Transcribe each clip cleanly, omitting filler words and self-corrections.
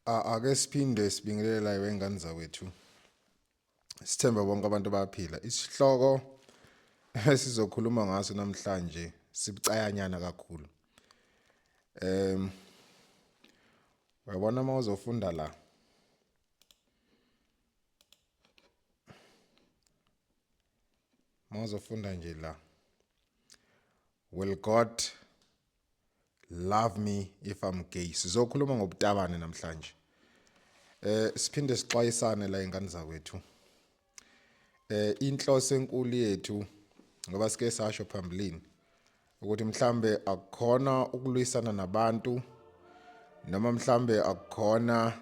Ake siphinde sibingelele la wengane zakwethu. Sithemba bonke abantu bayaphila. Isihloko esizokhuluma ngaso namhlanje sibucayanyana kakhulu. Em uyabona uma uzofunda la uma uzofunda nje la Will God love me if I'm gay? Sizokhuluma ngobutabane namhlanje. Eh siphinde sixwayisane la ingane zakwethu. Eh inhloso enkulu yethu ngoba sike sasho phambilini ukuthi mhlambe akukhona ukulwisana nabantu noma mhlambe akukhona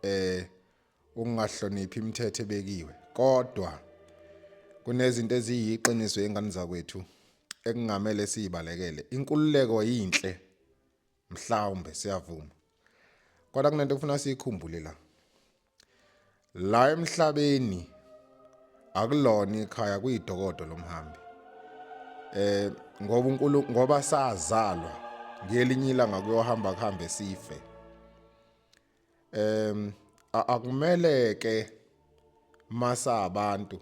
eh ukungahloniphi imithetho ebekiwe kodwa kunezinto eziyiqiniso ingane zakwethu ekungamele siyibalekele. Inkululeko yinhle mhlawumbe siyavuma, kodwa kunento ekufuna siyikhumbule la la emhlabeni akulona ikhaya, kuyidokodo lomhambi. Eh ngoba uNkulunkulu ngoba sazalwa ngelinye ilanga kuyohamba kuhambe sife. Akumele ke masa abantu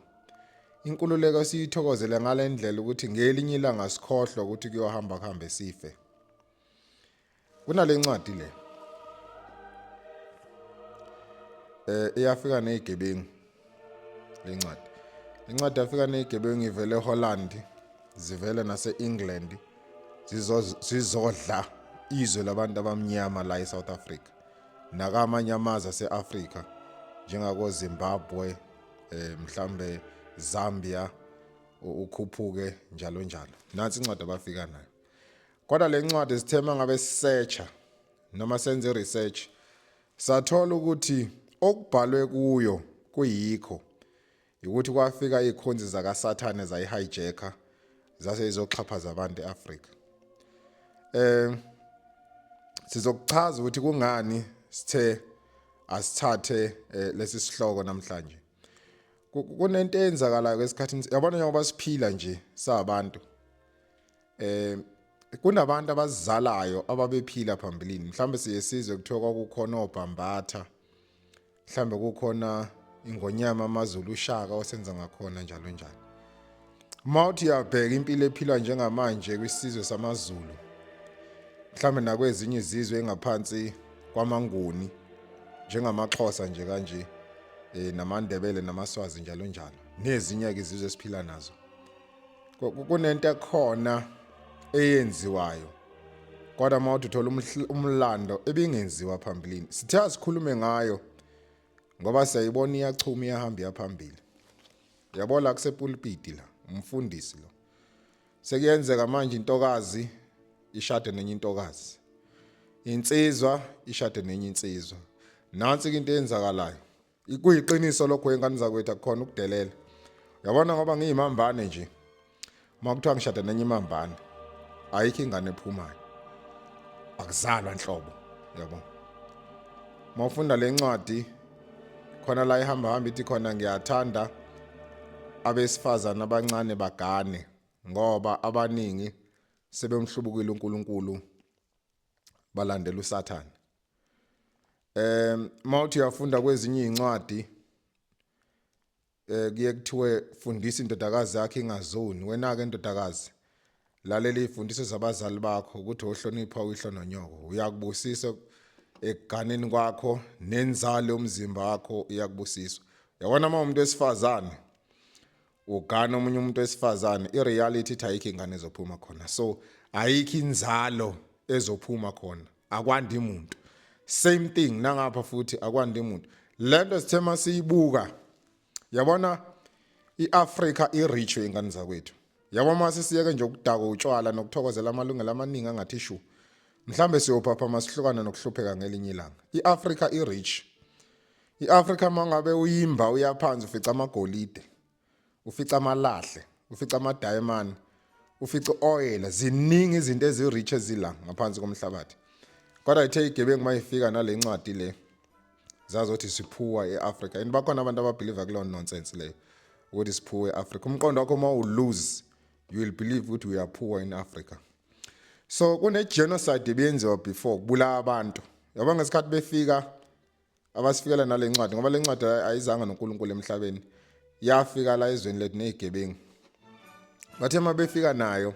inkululeko siyithokozele ngalendlela ukuthi ngelinye ilanga sikhohlwa ukuthi kuyohamba kuhambe sife. Kunale ncwadi le eh iyafika nezigebengu lencwadi. Incwadi yafika nezigebengu ivele eHolland, zivele nase-England, zizodla izwe labantu abamnyama la eSouth Africa nakamanye amazwe ase-Afrika njengako Zimbabwe, eh mhlambe Zambia, ukhuphuke njalo njalo. Nansi incwadi abafika nayo. Kodwa le ncwadi sithema ngabe sisearcha noma senze research sathola ukuthi okubhalwe kuyo kuyikho ukuthi kwafika izikhonzi zakaSathane zayihijacker zase izoxhaphaza abantu eAfrika. Eh sizokuchaza ukuthi kungani sithe asithathe eh, lesi sihloko namhlanje. Kunento eyenzakalayo esikhathini yabona njengoba siphila nje sabantu eh kunabantu abazizalayo ababephila phambilini mhlawumbe siye sizwe kuthiwa kwakukhona obhambatha mhlawumbe kukhona ingonyama amaZulu uShaka osenza ngakhona njalo njalo. Uma uthi uyabheka impilo ephilwa njengamanje kwisizwe samaZulu mhlawumbe nakwezinye izizwe engaphansi kwamaNguni njengamaXhosa nje kanje eh namaNdebele namaSwazi njalo njalo nezinye ke izizwe esiphila nazo kunento ekhona eyenziwayo kodwa uma uthi uthola umlando ebingenziwa phambilini sithe asikhulume ngayo ngoba siyayibona iyachuma iyahamba iyaphambili. Yabo la kusepulpiti la umfundisi lo sekuyenzeka manje intokazi ishade nenye intokazi, insizwa ishade nenye insizwa. Nansi into eyenzakalayo. Kuyiqiniso lokho ingane zakwethu, akukhona ukudelela. Uyabona ngoba ngiyimambane nje. Uma kuthiwa ngishada nenye imambane, ayikho ingane ephumayo. Akuzalwa nhlobo, yabo. Uma ufunda le ncwadi khona la ihamba hamba ithi khona ngiyathanda abesifazane abancane bagane ngoba abaningi sebemhlubukile uNkulunkulu balandela uSathane. Mawuthi uyafunda kwezinye izincwadi eh kuye kuthiwe fundisa indodakazi yakho ingazoni. Wena ke ndodakazi lalela izifundiso zabazali bakho ukuthi ohlonipha uyihlo nonyoko uyakubusisa ekuganeni kwakho nenzalo yomzimba wakho iyakubusiswa. Yabona uma umuntu wesifazane ugana omunye umuntu wesifazane i-reality ithi ayikho ingane ezophuma khona, so ayikho inzalo ezophuma khona, akwandi muntu. Same thing nangapha futhi akwandi muntu. Lento sithe masiyibuka yabona iAfrica irich ingane zakwethu. Yabo mase siyeke nje ukudakwa utshwala nokuthokozela amalungelo amaningi angathi shu, mhlambe siyophapha masihlukana nokuhlupheka ngelinye ilanga. IAfrica irich. IAfrica mangabe uyimba uyaphansi ufica amagolide, ufica amalahle, ufica ama-diamond, ufica oil. Ziningi izinto ezi-rich ezila ngaphansi komhlabathi. Kodwa ithe igebengu mayifika nale ncwadi le zazothi siphuwa e-Africa. And bakhona abantu ababhiliva kuleyo nonsense leyo ukuthi siphuwe e-Africa. Umqondo wakho uma u-lose you will believe ukuthi we are poor in Africa. So kune-genocide ebiyenziwa before kubulawa abantu. Yabo ngesikhathi befika Abasifikela nalencwadi ngoba lencwadi ayizanga noNkulunkulu emhlabeni. Yafika la ezweni lethu nezigebengu. Bathe uma befika nayo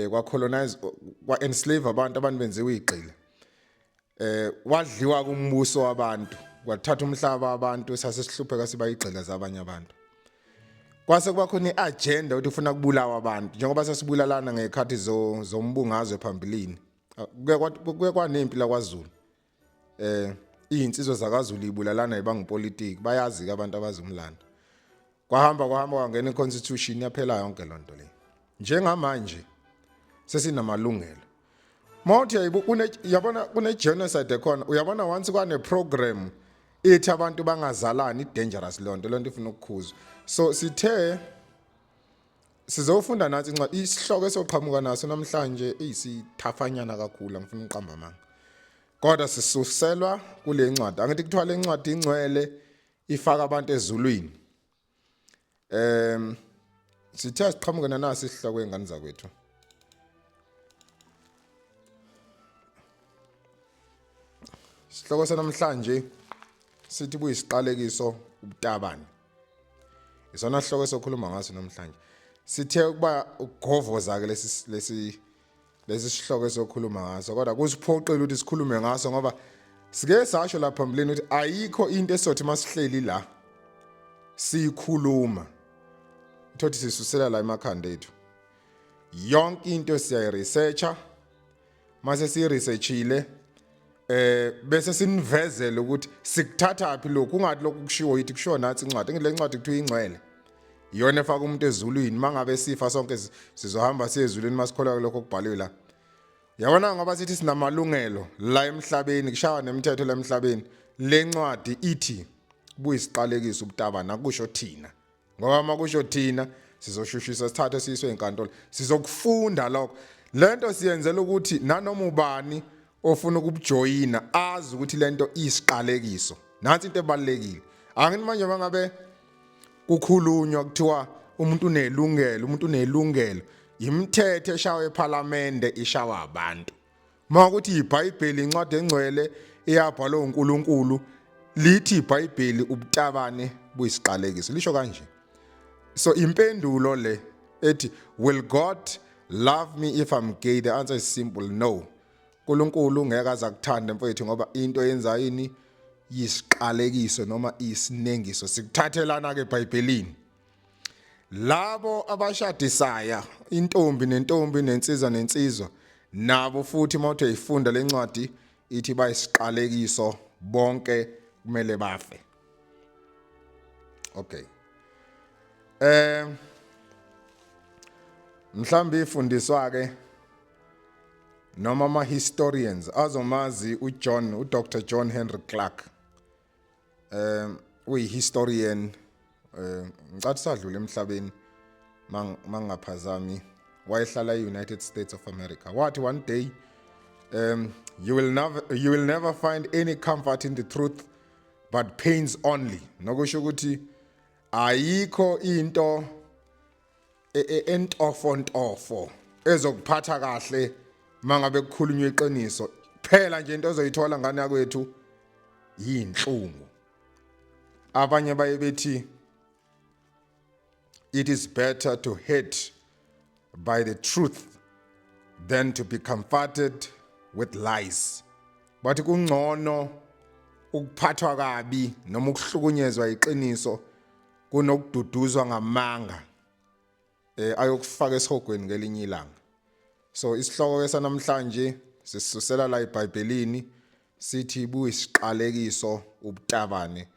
kwa colonize kwa enslave abantu, abantu benziwa igqila. Wadliwa kumbuso wabantu, kwathatha umhlaba wabantu, sase sihlupheka siba igqila zabanye abantu. Kwase kuba khona iagenda ukuthi ufuna kubulawa abantu njengoba sasibulalana ngekhathi zombungazwe phambilini. Kuke kwanempi la kwaZulu. Izinsizwa zakaZulu ibulalana ibanga ipolitiki, bayazi ke abantu abazi umlando. Kwahamba kwahamba kwangena iconstitution, yaphela yonke lonto le. Njengamanje sesinamalungelo. Mawuthi yayibu kune yabona kune genocide ekhona, uyabona once kwane program ithi abantu bangazalani, dangerous lonto, lonto ifuna ukukhuzwa. So sithe sizofunda nathi incwadi, isihloko esoqhamuka naso namhlanje isithafanyana kakhulu, angifuni uqamba amanga. Kodwa sisuselwa kule ncwadi. Angithi kuthiwa le ncwadi ingcwele ifaka abantu ezulwini. Sithe siqhamuke nanasi isihloko engane zakwethu. Isihloko sanamhlanje sithi buyisiqalekiso ubutabane. Isona sihloko esokhuluma ngaso namhlanje. Sithe ukuba ugovoza ke lesi sihloko esokhuluma ngaso, kodwa kusiphoqile ukuthi sikhulume ngaso ngoba sike sasho lapha phambilini ukuthi ayikho into esothi masihleli la sikhuluma thothi sisusela la emakhanda ethu. Yonke into siyayiresearcha, mase siyiresearchile bese sinivezele ukuthi sikuthatha phi lokhu, ungathi lokhu kushiwo yithi, kushiwo nathi incwadi. Ngile ncwadi kuthiwa ingcwele iyona efaka umuntu ezulwini. Mangabe sifa sonke sizohamba siye ezulwini masikholwa lokho okubhaliwe la. Yabona ngoba sithi sinamalungelo la emhlabeni, kushawa nemithetho la emhlabeni, le ncwadi ithi buyisiqalekiso ubutabana, akusho thina. Ngoba uma kusho thina sizoshushiswa sithathe siyiswe enkantolo. Sizokufunda lokho. Lento siyenzela ukuthi nanoma ubani ofuna ukubujoyina azi ukuthi lento isiqalekiso. Nansi into ebalekile. Angithi manje mangabe kukhulunywa kuthiwa umuntu unelungelo, umuntu unelungelo, imithetho eshawa ePhalamende ishawa abantu. Makuthi iBhayibheli incwadi engcwele eyabhalwa uNkulunkulu, lithi iBhayibheli ubutabane buyisiqalekiso, lisho kanje. So impendulo le ethi will God love me if I'm gay, the answer is simple, no. uNkulunkulu ngeke aze akuthande mfowethu, ngoba into yenza yini yisiqalekiso noma isinengiso. Sikuthathelana ke eBhayibhelini. Labo abashadisaya intombi nentombi nensizwa nensizwa nabo futhi mawuthi uyifunda lencwadi ithi bayisiqalekiso bonke, kumele bafe. Okay. Mhlambi ifundiswa ke noma ama historians azomazi uJohn, uDr John Henry Clark. Uyihistorian, ngicathi sadlula emhlabeni mangaphazami, wayehlala e-United States of America. Wathi one day you will never find any comfort in the truth but pains only. Nokusho ukuthi ayikho into entofontofo ezokuphatha kahle mangabe kukhulunywa iqiniso. Phela nje into ozoyithola ngane yakwethu yinhlungu. Abanye baye bethi it is better to hate by the truth than to be comforted with lies. Bathi kungcono ukuphathwa kabi noma ukuhlukunyezwa iqiniso kunokududuzwa ngamanga ayokufaka esihogweni ngelinye ilanga. So isihloko ke sanamhlanje sisisusela la eBhayibhelini, sithi buyisiqalekiso ubutabane.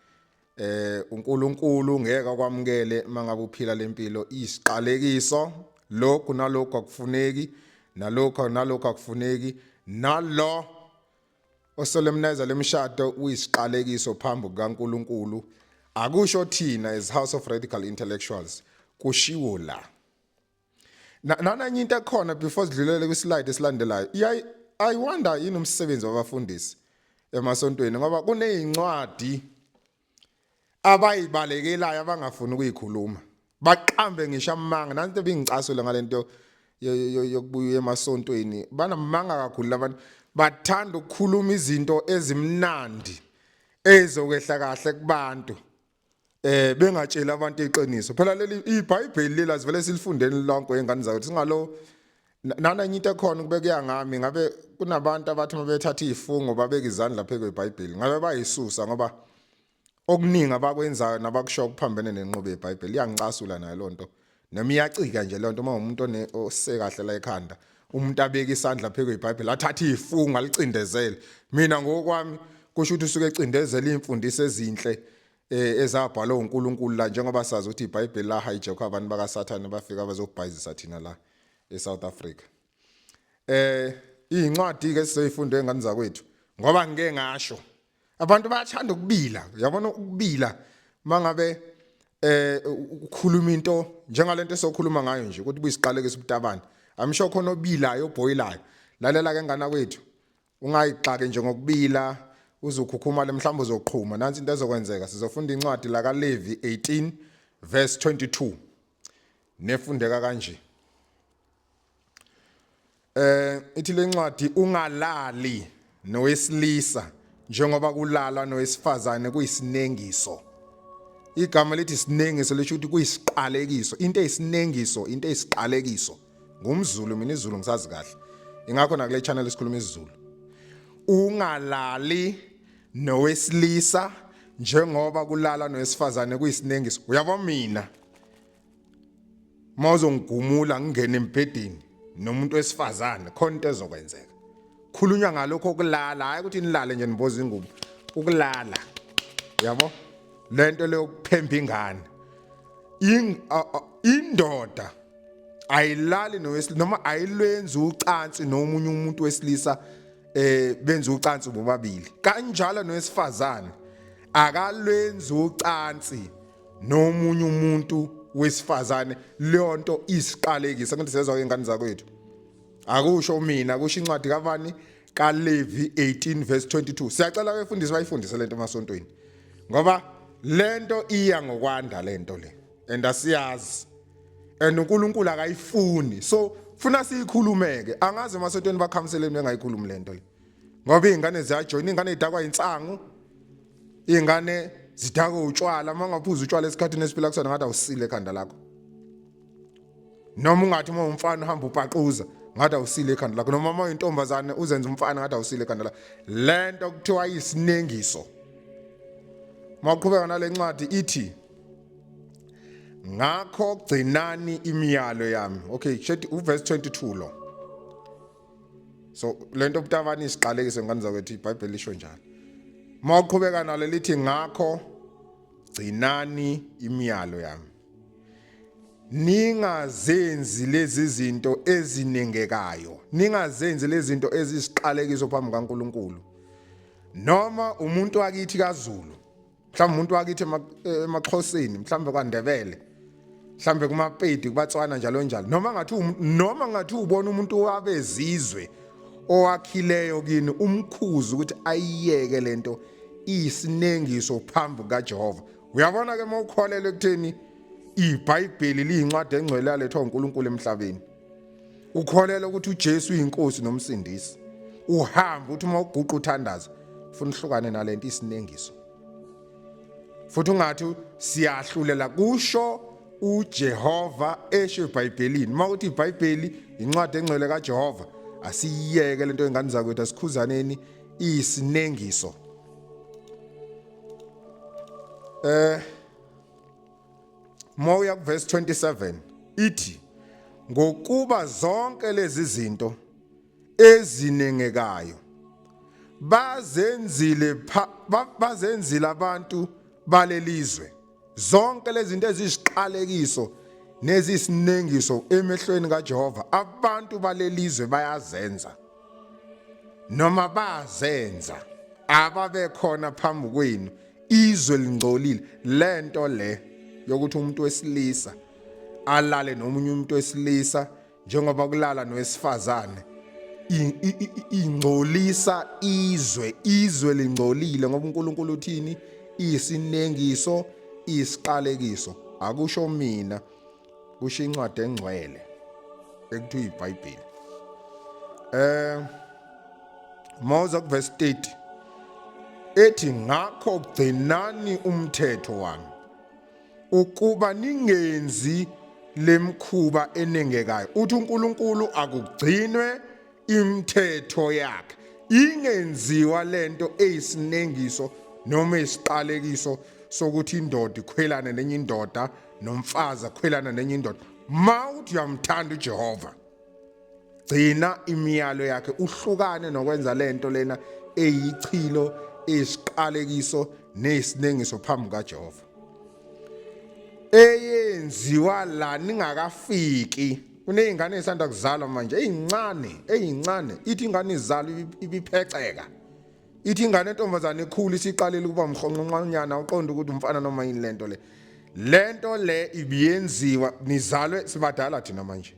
uNkulunkulu ngeke akwamukele mangabe uphila lempilo isiqalekiso. Lokhu nalokhu akufuneki, nalokho nalokho akufuneki, nalo osolemnizer lemshado uyisiqalekiso phambi kukaNkulunkulu. Akusho thina as House of Radical Intellectuals, kushiwo la. Nananye into ekhona before sidlulele kwislide esilandelayo, I wonder yini umsebenzi wabafundisi emasontweni, ngoba kunezincwadi abayibalekelayo abangafuni ukuyikhuluma, baqambe ngisho amanga. Nanto ebingicasula ngalento yokubuya emasontweni, banamanga kakhulu labantu, bathanda ukukhuluma izinto ezimnandi. ezokwehla kahle kubantu bengatsheli abantu iqiniso. Phela leli iBhayibheli lela sivele silifundeni lonke ingane zakwethu, singalo nana enye into ekhona. Kube kuya ngami, ngabe kunabantu abathi uma bethatha izifungo babeka izandla phezu kweBhayibheli, ngabe bayisusa, ngoba okuningi abakwenzayo nabakusho kuphambene nenqubo yeBhayibheli. Iyangicasula nayo lonto, noma iyacika nje lonto uma umuntu osekahle la ekhanda, umuntu abeka isandla phezu kweBhayibheli, athathe izifungo, alicindezele. Mina ngokwami kusho ukuthi usuke ecindezela imfundiso ezinhle ezabhalwa uNkulunkulu la, njengoba sazi ukuthi iBhayibheli la hijack abantu bakaSathane, bafika bazobhayizisa thina la eSouth Africa. Incwadi ke sizoyifunda engane zakwethu, ngoba ngike ngasho, abantu bayathanda ukubila. Uyabona ukubila mangabe ukukhuluma into njengalento esokhuluma ngayo nje ukuthi buyisiqalekisa ubutabane, I'm sure khona obilayo, obhoyilayo. Lalela ke ngana kwethu, ungayixake nje ngokubila uzukhukhuma le, mhlawumbe uzoqhuma. Nansi into ezokwenzeka: sizofunda incwadi la kaLevi 18 verse 22, nefundeka kanje. Ithi lencwadi: "Ungalali nowesilisa njengoba kulala nowesifazane, kuyisinengiso." Igama lithi isinengiso lisho ukuthi kuyisiqalekiso. Into eyisinengiso, into eyisiqalekiso. NgumZulu mina, isiZulu ngisazi kahle, ingakho nakule channel esikhuluma isiZulu. Ungalali nowesilisa njengoba kulala nowesifazane, kuyisinengiso. Uyabo mina mawuzongigumula ngingene embhedeni nomuntu wesifazane, khona into ezokwenzeka. Khulunywa ngalokho okulala, hayi ukuthi nilale nje niboza ingubo, ukulala. Yabo lento leyo kuphemba ingane, indoda ayilali nowesilisa noma ayilwenzi ucansi nomunye umuntu wesilisa, benza ucansi bobabili. Kanjalo nowesifazane akalwenzi ucansi nomunye umuntu wesifazane, leyo nto isiqalekisa. Ngithi sezwa ingane zakwethu, akusho mina, kusho incwadi kabani? KaLevi 18 verse 22. Siyacela abefundisi bayifundise lento emasontweni, ngoba lento iya ngokwanda lento le, and asiyazi, and uNkulunkulu akayifuni, so funa siyikhulumeke. Angazi emasontweni bakhamseleni bengayikhulumi lento le, ngoba izingane ziyajoyina, ingane idakwa insangu, ingane zidakwa utshwala. Uma ungaphuza utshwala esikhathini esiphila kusona, ngathi awusile ekhanda lakho. Noma ungathi uma umfana uhamba upaquza, ngathi awusile ekhanda lakho. Noma uma uyintombazane uzenza umfana, ngathi awusile ekhanda lakho. Lento kuthiwa isinengiso. Mawuqhubeka nale ncwadi ithi: "Ngakho gcinani imiyalo yami." Okay, shethi uverse 22 lo. So lento obutabani isiqalekiso, ngane zakwethu, iBhayibheli lisho njalo. Mawuqhubeka nalo lithi: "Ngakho gcinani imiyalo yami, ningazenzi lezi zinto ezinengekayo, ningazenzi lezi zinto ezisiqalekiso phambi kaNkuluNkulu." Noma umuntu wakithi kaZulu, mhlawumbe umuntu wakithi emaXhoseni, mhlawumbe kwaNdebele, mhlawumbe kumaPedi, kubaTswana, njalo njalo, noma ngathi ubona umuntu wabezizwe owakhileyo kini, umkhuzi ukuthi ayiyeke lento, iyisinengiso phambi kaJehova. Uyabona ke, mawukholelwa ekutheni iBhayibheli liyincwadi engcwele yalethwa uNkulunkulu emhlabeni, ukholela ukuthi uJesu uyinkosi nomsindisi, uhamba uthi uma uguqa uthandaza, ufuna uhlukane nalento, isinengiso. Futhi ungathi siyahlulela, kusho uJehova esho eBhayibhelini. Uma uthi iBhayibheli incwadi engcwele kaJehova, asiyiyeke lento engane zakwethu, asikhuzaneni, isinengiso. Moya kuverse 27 ithi: "Ngokuba zonke lezi zinto ezinengekayo bazenzile abantu balelizwe." Zonke lezi zinto ezisiqalekiso nezisinengiso emehlweni kaJehova, abantu balelizwe bayazenza noma bazenza ababekhona phambi kwenu. Izwe lingcolile. Lento le yokuthi umuntu wesilisa alale nomunye umuntu wesilisa njengoba kulala nowesifazane ingcolisa izwe. Izwe lingcolile, ngoba uNkulunkulu uthini? Isinengiso, isiqalekiso. Akusho mina, kusho incwadi engcwele ekuthiwa iBhayibheli. Mawuza kuverse 30, Ethi ngakho gcinani umthetho wami ukuba ningenzi lemkhuba enengekayo. Uthi uNkulunkulu akugcinwe imithetho yakhe, ingenziwa lento eyisinengiso noma isiqalekiso sokuthi indoda ikhwelane nenye indoda nomfazi akhwelana nenye indoda. Ma uthi uyamthanda uJehova, gcina imiyalo yakhe, uhlukane nokwenza lento lena eyichilo, eyisiqalekiso neyisinengiso phambi kaJehova, eyenziwa la ningakafiki. Kuney'ngane ey'sanda kuzalwa manje ey'ncane, ey'ncane, ithi ingane izalwa ibipheceka, ithi ingane entombazane ikhulu isiqalile ukuba mhonqonqonyana, uqonda ukuthi umfana noma yini. Lento le, lento le ibiyenziwa nizalwe. Sibadala thina manje,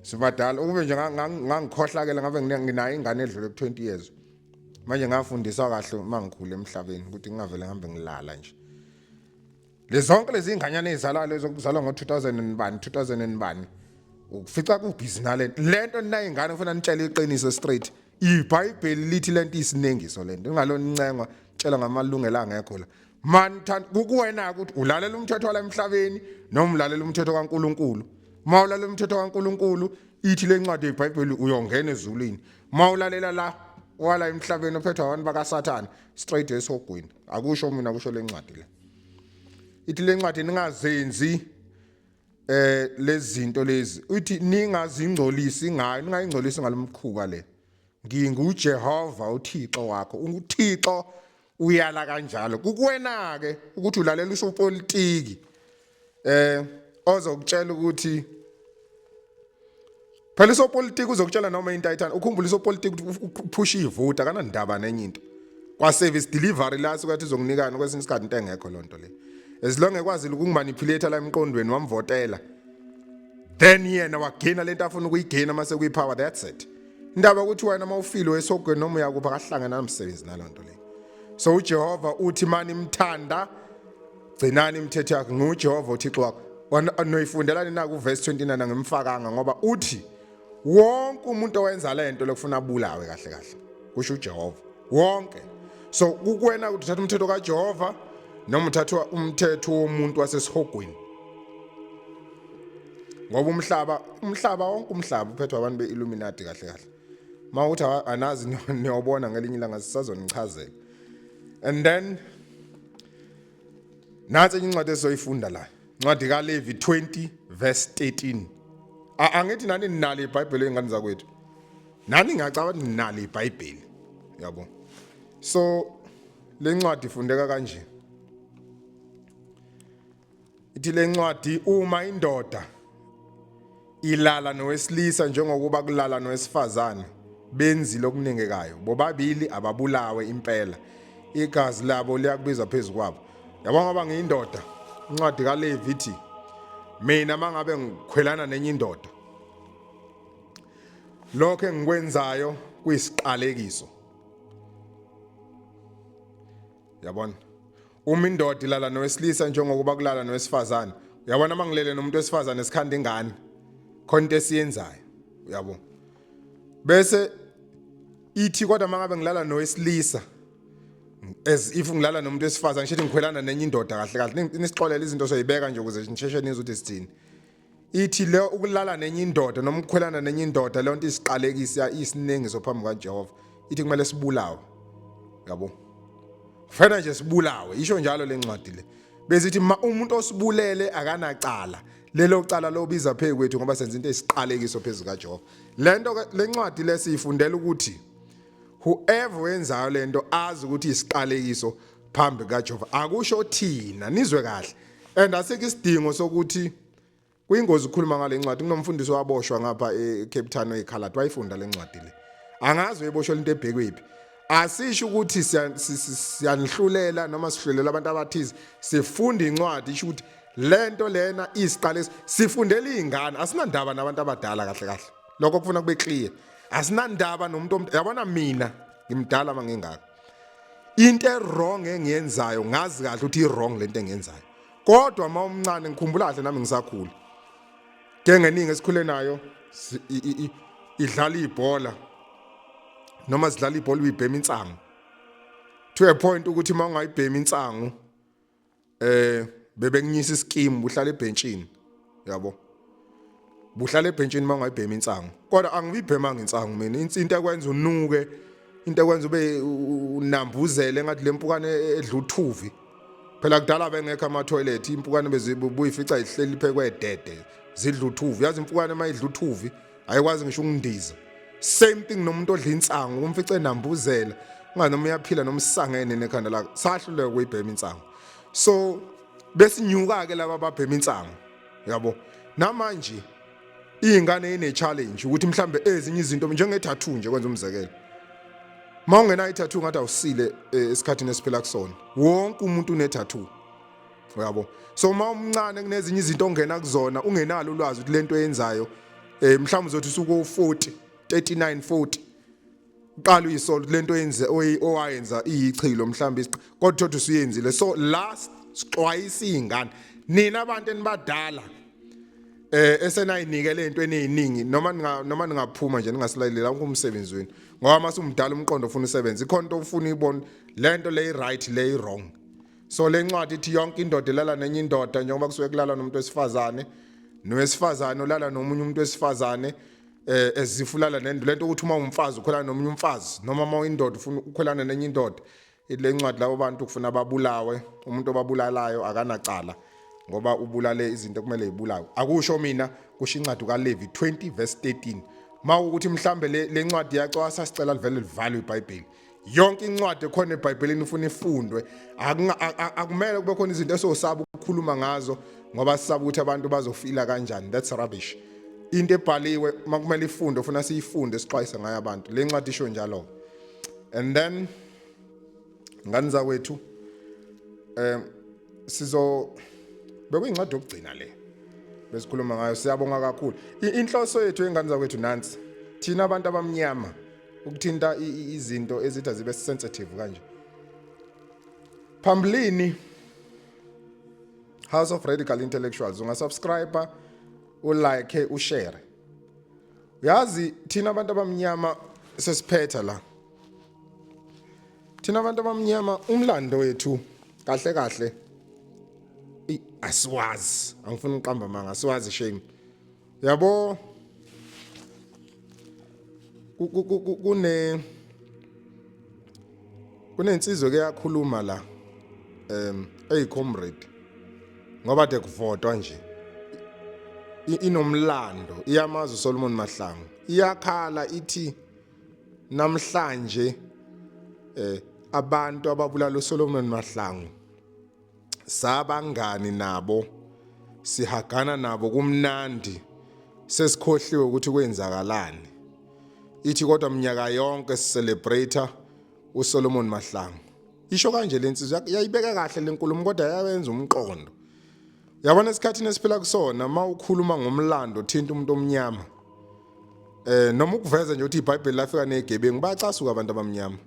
sibadala. Ukube nje ngangikhohlakele ngabe nginayo ingane edlule ku-20 years manje. Ngafundiswa kahle uma ngikhula emhlabeni ukuthi ngingavele ngihambe ngilala nje. Lezonke lezi inganyana ezizalwa lezo kuzalwa ngo-2000 and bani, 2000 and bani, ukufica kubhizi nalento lento. Ninayo ingane, kufanele nitshele iqiniso straight. IBhayibheli lithi lento isinengiso, lento ingalona incengwa, tshela ngamalungelo angekho la. Man, kukuwena ukuthi ulalela umthetho wala emhlabeni noma ulalela umthetho kaNkuluNkulu. Uma ulalela umthetho kaNkuluNkulu, ithi lencwadi yeBhayibheli, uyongena ezulwini. Uma ulalela la wala emhlabeni ophethwe abantu bakaSathane, straight esihogweni. Akusho mina, kusho lencwadi le. Ithi lencwadi ningazenzi lezi zinto lezi, uthi ningazingcolisi ngayo, ningayingcolisi ngalomkhuba le. NginguJehova uThixo wakho. UThixo uyala kanjalo. Kukuwena ke ukuthi ulalela usopolitiki ozokutshela ukuthi phela isopolitiki uzokutshela noma into ayithanda. Ukhumbula, isopolitiki uphusha ivoti, akanandaba nenye into. Kwa service delivery la sukathi uzokunikana kwesinye isikhathi into engekho lonto le. As long ekwazile ukungimanipulate la emqondweni, wamvotela, then yena wagena lento afuna ukuyigena mase kuyi power, that's it. Indaba ukuthi wena mawufile wesogweni noma uyakupha, kahlangana nomsebenzi nalonto le. So uJehova uthi mani imthanda, gcinani imithetho yakhe, nguJehova uThixo wakho. Noyifundelani na ku verse 29? Angimfakanga ngoba uthi wonke umuntu owenza lento lokufuna abulawe kahle kahle, kusho uJehova wonke. So kukuwena ukuthi uthatha umthetho kaJehova noma uthathwa umthetho womuntu wasesihogweni, ngoba umhlaba, umhlaba wonke, umhlaba uphethwe abantu be-Illuminati kahle kahle. Mawuthi anazi, niyobona ngelinye ilanga, sisazonichazela. And then nansi enye incwadi esizoyifunda la, incwadi kaLevi 20 verse 13. Angithi nani ninalo iBhayibheli, ingane zakwethu? Nani ngiyacabanga ukuthi ninalo iBhayibheli, yabo. So le ncwadi ifundeka kanje, ithi le ncwadi: uma indoda ilala nowesilisa njengokuba kulala nowesifazane, benzile okunengekayo bobabili, ababulawe impela, igazi labo liyakubiza phezu kwabo. Yabo, ngoba ngiyindoda, incwadi kaLevi ithi mina mangabe ngikhwelana nenye indoda, lokho engikwenzayo kuyisiqalekiso, yabona. Uma indoda ilala nowesilisa njengokuba kulala nowesifazane, uyabona, uma ngilele nomuntu wesifazane sikhanda ingane, khona into esiyenzayo, uyabo. Bese ithi kodwa mangabe ngilala nowesilisa as if ngilala nomuntu wesifazane, ngisho ngikhwelana nenye indoda kahle kahle, nisixolele, izinto soyibeka nje ukuze nisheshe nizwe ukuthi sithini. Ithi le ukulala nenye indoda noma ukukhwelana nenye indoda, leyo nto isiqalekisa, isinengiso phambi kaJehova. Ithi kumele sibulawe, yabo, kufanele nje sibulawe, isho njalo lencwadi le. Bese ithi umuntu osibulele akanacala, lelo cala lobiza phezu kwethu ngoba senza into esiqalekiso phezu kaJehova. Lento lencwadi lesiyifundela ukuthi whoever wenzayo lento azi ukuthi isiqalekiso phambi kaJehova. Akusho thina, nizwe kahle. And asikho isidingo sokuthi kuyingozi ukukhuluma ngale ncwadi. Kunomfundisi waboshwa ngapha eCape Town oyikhaladi, wayifunda le ncwadi le, angazi uyiboshwe into ebhekwephi. Asisho ukuthi siyanihlulela noma sihlulela abantu abathize. Sifunda incwadi, isho ukuthi lento lena isiqalekiso. Sifundela izingane, asinandaba nabantu abadala kahle kahle. Lokho kufuna kube clear, asinandaba nomuntu. Yabona, mina ngimdala mangingaka, into e-wrong engiyenzayo ngazi kahle ukuthi i-wrong lento engiyenzayo. Kodwa uma umncane, ngikhumbula kahle nami ngisakhula, gengeningi esikhule nayo idlala ibhola noma sidlala ibhola, uyibhema insangu. To a point ukuthi uma ungayibhemi insangu bebekunyisa iskimu, uhlala ebhentshini, yabo, buhlala ebhentshini uma ungayibhemi insangu. Kodwa angiyibhemanga insangu mina. Into ekwenza unuke, into ekwenza ube unambuzele ngathi lempukane edla uthuvi. Phela kudala bengekho ama-toilet, impukane bezibuyifica ihleli phekwedede zidla uthuvi. Yazi impukane uma idla uthuvi ayikwazi ngisho ukundiza. Same thing nomuntu odla insangu, umfice enambuzela ungazi noma uyaphila noma isangene nekhanda lakho. Sahluleka ukuyibhema insangu, so besinyuka ke laba ababhema insangu, yabo. Namanje iy'ngane ine-challenge ukuthi mhlambe ezinye izinto njenge-tattoo nje, kwenza umzekelo, uma ungenayo i-tattoo ngathi awusile esikhathini esiphila kusona. Wonke umuntu une-tattoo, uyabo. So uma umncane kunezinye izinto ongena kuzona ungenalo ulwazi ukuthi lento oyenzayo, mhlawumbe uzothi usuku 40 39 40 uqala uyisola lento oyenze owayenza iyichilo mhlawumbe, kodwa thothi usuyenzile. So last sixwayisa izingane, nina abantu enibadala esenayinike lento eneyiningi, noma ningaphuma nje ningasilalela umsebenzi wenu, ngoba mase umdala umqondo ufuna usebenze, ikhona into ufuna uyibona, lento le right, le wrong. So le ncwadi ithi yonke indoda elala nenye indoda, njengoba kusuke kulala nomuntu wesifazane nowesifazane olala nomunye umuntu wesifazane, ezifulala nento lento ukuthi uma umfazi ukhwelana nomunye umfazi, noma uma uyindoda ufuna ukhwelana nenye indoda, le ncwadi labo bantu kufuna babulawe. Umuntu obabulalayo akanacala ngoba ubulale izinto okumele ibulawe. Akusho mina, kusho incwadi kaLevi 20 verse 13. Mawukuthi mhlambe le ncwadi yacwasa, sicela livele livalwe iBhayibheli. Yonke incwadi ekhona eBhayibhelini ufuna ifundwe. Akumele kube khona izinto esosaba ukukhuluma ngazo ngoba sisaba ukuthi abantu bazofila kanjani. That's rubbish. Into ebhaliwe makumele ifundwe, ufuna siyifunde, sixwayise ngayo abantu. Le ncwadi isho njalo. And then ngani zakwethu, sizo bekuyincwadi yokugcina le besikhuluma ngayo. Siyabonga kakhulu. Inhloso yethu, engane zakwethu, nansi: thina abantu abamnyama, ukuthinta izinto ezithi azibe sensitive kanje. Phambilini, House of Radical Intellectuals, ungasubscribe, ulike, ushare. Uyazi thina abantu abamnyama, sesiphetha la, thina abantu abamnyama umlando wethu kahle kahle asiwazi. Angifuni uqamba manga, asiwazi, shame, yabo. Kunensizwe ke yakhuluma la eyi comrade, ngoba de kuvotwa nje, inomlando, iyamazi uSolomon Mahlangu. Iyakhala ithi namhlanje abantu ababulala uSolomon Mahlangu sabangani nabo, sihagana nabo kumnandi, sesikhohliwe ukuthi kwenzakalani. Ithi kodwa minyaka yonke sicelebrate uSolomon Mahlangu. Isho kanje lensizwa, yayibeka kahle lenkulumo, kodwa yayenza umqondo. Yabona, esikhathini esiphila kusona, uma ukhuluma ngomlando thinta umuntu omnyama, noma ukuveza nje ukuthi iBhayibheli lafika negebengu, bayacasuka abantu abamnyama.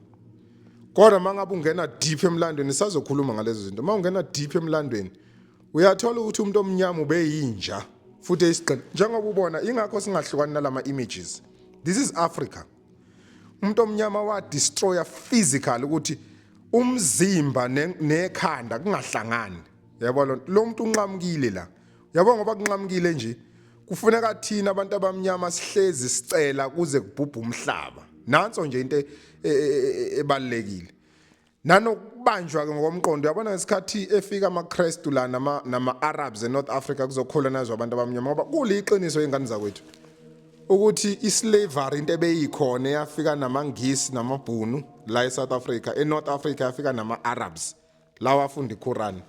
Kodwa mangabe ungena deep emlandweni, sazokhuluma ngalezo zinto, uma ungena deep emlandweni uyathola ukuthi umuntu omnyama ubeyinja futhi eyisigqila njengoba ubona. Ingakho singahlukani nalama images. This is Africa. Umuntu omnyama wa destroyer physical ukuthi umzimba nekhanda kungahlangani, yabo. Lo muntu unqamukile la, yabo. Ngoba kunqamukile nje, kufuneka thina abantu abamnyama sihlezi sicela kuze kubhubhe umhlaba. Nanso nje into ebalekile nanokubanjwa ke ngokomqondo. Yabona, ngesikhathi efika amaKristu la nama Arabs eNorth Africa kuzocolonize abantu abamnyama, ngoba kuliqiniso, ingane zakwethu, ukuthi islavery into ebeyikhona eyafika namaNgisi namabhunu la eSouth Africa, eNorth Africa yafika nama Arabs lawa afunda iQuran.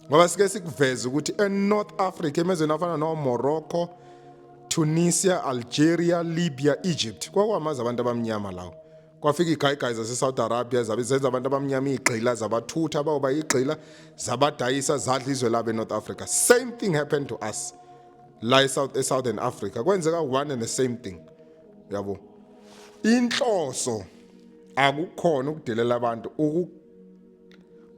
Ngoba sike sikuveze ukuthi eNorth Africa, emezweni afana no Morocco, Tunisia, Algeria, Libya, Egypt, kwakwamazi abantu abamnyama lawo. Kwafika igayigayi zase-Saudi Arabia, zabe zenza abantu abamnyama iy'gqila, zabathutha bawoba yigqila, zabadayisa, zadla izwe labo eNorth Africa. Same thing happened to us la eSouthern Africa. Kwenzeka one and the same thing, yabo. Inhloso akukhona ukudelela abantu,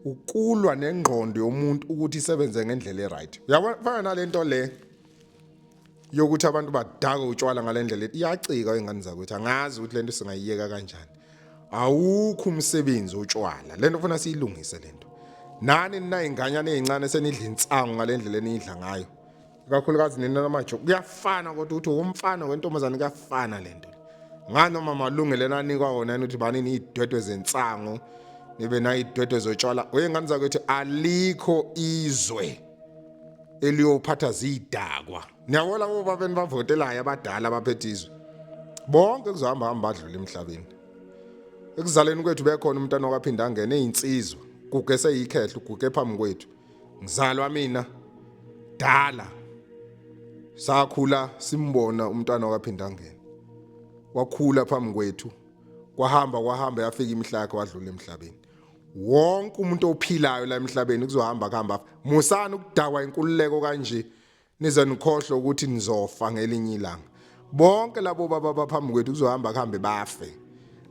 ukulwa nengqondo yomuntu ukuthi isebenze ngendlela eright, uyabona. Fana nalento le yokuthi abantu badake utshwala ngalendlela, iyacika, ingane zakwethu. Angazi ukuthi lento singayiyeka kanjani. Awukho umsebenzi otshwala. Lento ufuna siyilungise lento. Nani ninayinganyana ezincane senidla insangu ngalendlela enidla ngayo. Ikakhulukazi nina namajo kuyafana kodwa ukuthi umfana wentombazane kuyafana lento. Nganoma malungelo enanikwa wona ukuthi bani nidwedwe zensangu nibe nayidwedwe zotshwala. Wengane zakwethu alikho izwe eliyophatha zidakwa. Niyabo labo baba enibavotelayo abadala abaphethe izwe. Bonke kuzohamba hamba badlule emhlabeni. Ekuzaleni kwethu bekhona umntana okaphinda angene eyinsizwa. Guge seyikhehla uguge phambi kwethu. Ngizalwa mina dala. Sakhula simbona umntwana okaphinda angene. Wakhula phambi kwethu. Kwahamba kwahamba yafika imihla yakhe wadlula emhlabeni. Wonke umuntu ophilayo la emhlabeni kuzohamba kuhamba. Musani ukudakwa inkululeko kanje. Nize nikhohlwe ukuthi nizofa ngelinye ilanga. Bonke labo baba baphambi kwethu kuzohamba kuhambe bafe.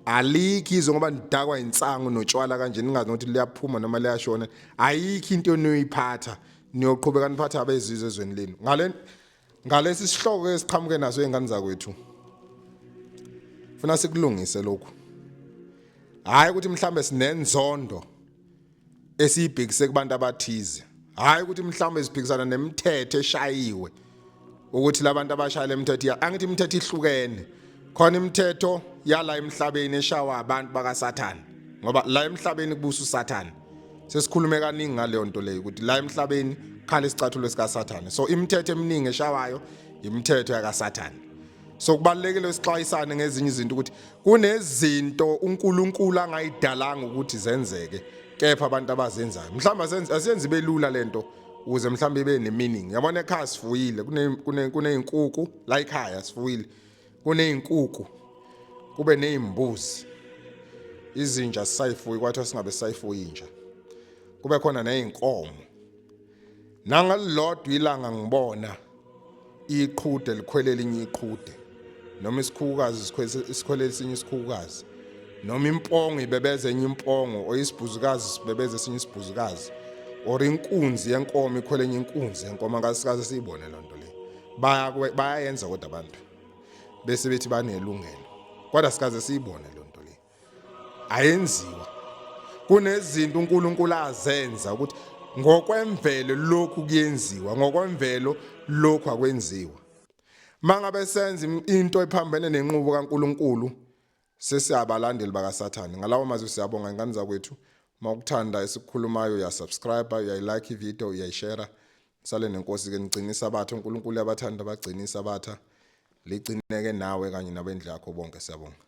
Alikho izwe ngoba nidakwa insangu notshwala kanje ningazi nokuthi liyaphuma noma liyashona. Ayikho into eniyoyiphatha. Niyoqhubeka niphatha abezizwe ezweni lenu. Ngale ngalesi sihloko esiqhamuke naso ezingane zakwethu. Funa sikulungise lokhu. Hayi ukuthi mhlambe sinenzondo esiyibhekise kubantu abathize hayi ukuthi mhlawumbe siphikisana nemithetho eshayiwe ukuthi labantu abashaya lemithetho ya angithi imithetho ihlukene khona imithetho yala emhlabeni eshawa abantu bakaSathane ngoba la emhlabeni kubusa uSathane sesikhulume kaningi ngaleyo nto leyo ukuthi la emhlabeni khala isicathulo sikaSathane so imithetho eminingi eshawayo imithetho yakaSathane so kubalekile sixwayisane ngezinye izinto ukuthi kunezinto uNkulunkulu angayidalanga ukuthi zenzeke kepha abantu abazenzayo mhlawumbe asenze belula lento ukuze mhlawumbe ibe ne meaning. Yabona ekhaya sifuyile kune kunezinkuku la ekhaya sifuyile kunezinkuku kube nezimbuzi izinja sisayifuyi kwathiwa singabe sisayifuyi inja kube khona nezinkomo. Nangalilodwa ilanga ngibona iqhude likhwele elinye iqhude noma isikhukukazi sikhwele esinye isikhukukazi noma impongo ibebeze enye impongo or isibhuzukazi sibebeze esinye isibhuzukazi or inkunzi yenkomo ikhwele enye inkunzi yenkomo akasikaze siyibone loo nto leyo. Bayayenza kodwa abantu bese bethi banelungelo kodwa sikaze siyibone loo nto leyo. Ayenziwa. Kunezinto uNkulunkulu azenza ukuthi ngokwemvelo lokhu kuyenziwa, ngokwemvelo lokhu akwenziwa. Mangabe senza into ephambene nenqubo kaNkulunkulu sesiyabalandeli bakaSathane. Ngalawo mazwi siyabonga ingane zakwethu. Mawukuthanda esikukhulumayo uyasubscribe, uyayilike ivideo, uyayishare. Sale nenkosi ke nigcine isabatha uNkulunkulu uyabathanda abagcina isabatha. Ligcineke nawe kanye nabendlu yakho bonke siyabonga.